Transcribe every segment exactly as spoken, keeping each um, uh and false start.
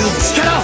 力を。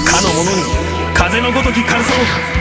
かの者に、風のごとき辛さを。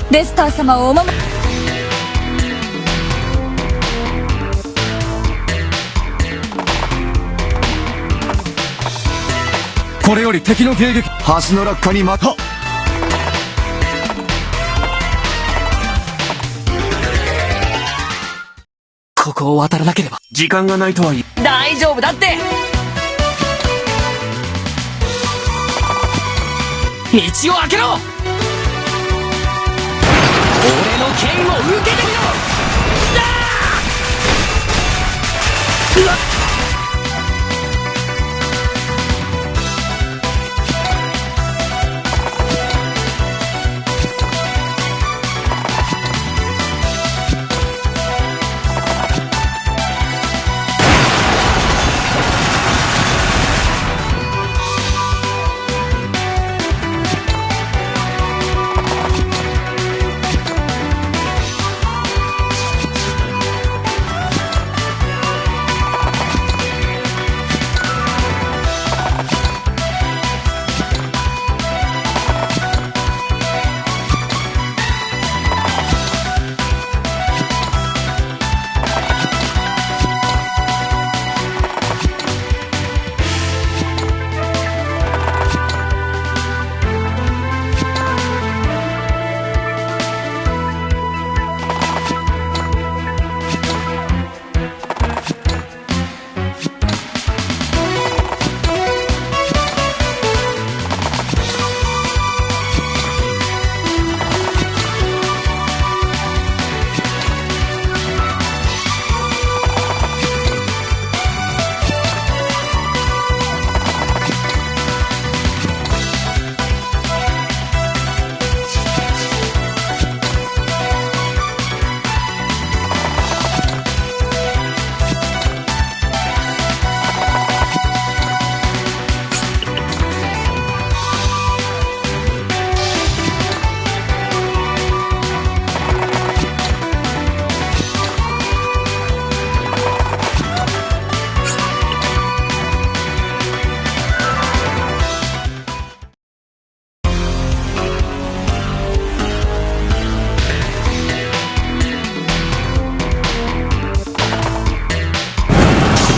レスター様をお守り。これより敵の迎撃。橋の落下にまた。 ここを渡らなければ。時間がないとはいえ。大丈夫だって。道を開けろ。俺の剣を受けてみろ。だー！うわっ！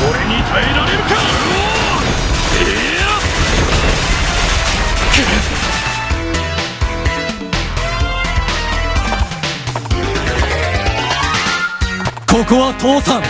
俺に耐えられるか！ここは通さん。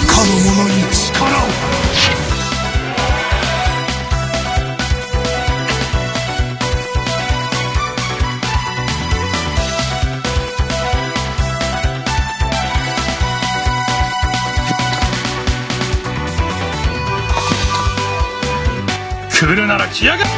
かの者に力を。 来るなら来やがれ！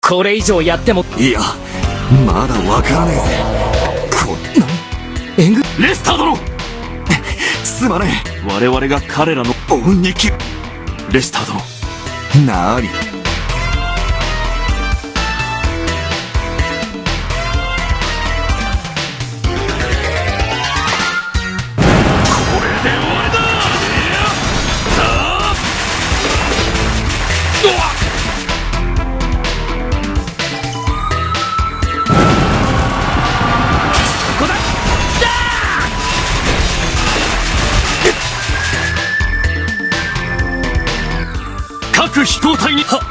これ以上やっても。いや、まだわからねえぜ。こ、な、援軍、レスター殿！すまねえ。我々が彼らの恩に着、レスター殿。なに？これで終わりだ！やったー！うわっ！そこだ！だー！各飛行隊に、はっ！負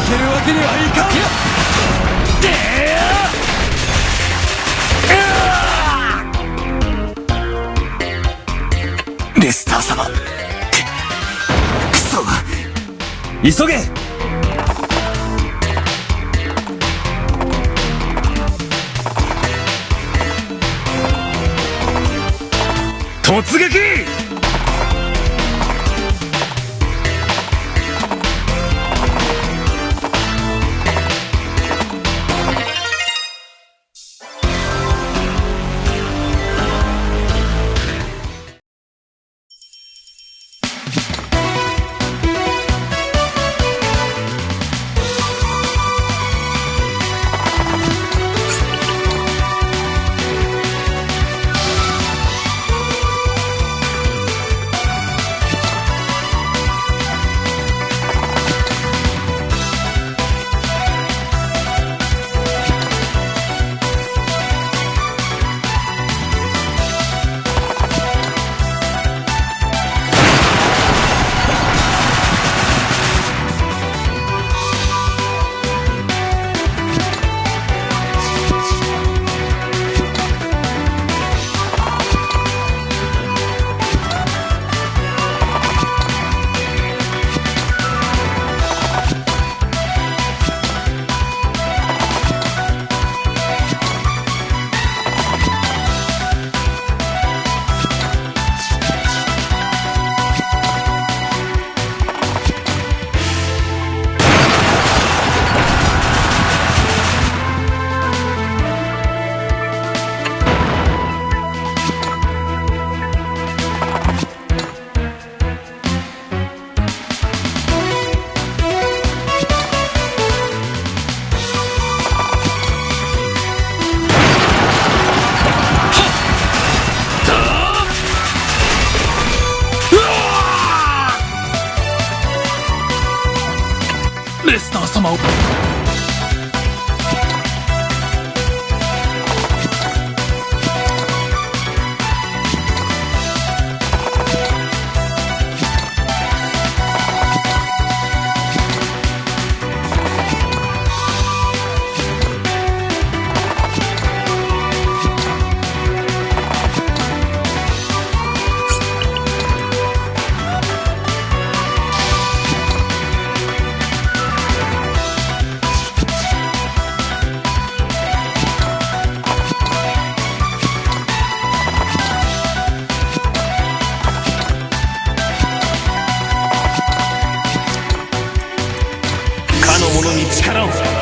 けるわけにはいかん！いや！でー！うわー！レスター様。くそ。急げ！突撃！者に力を。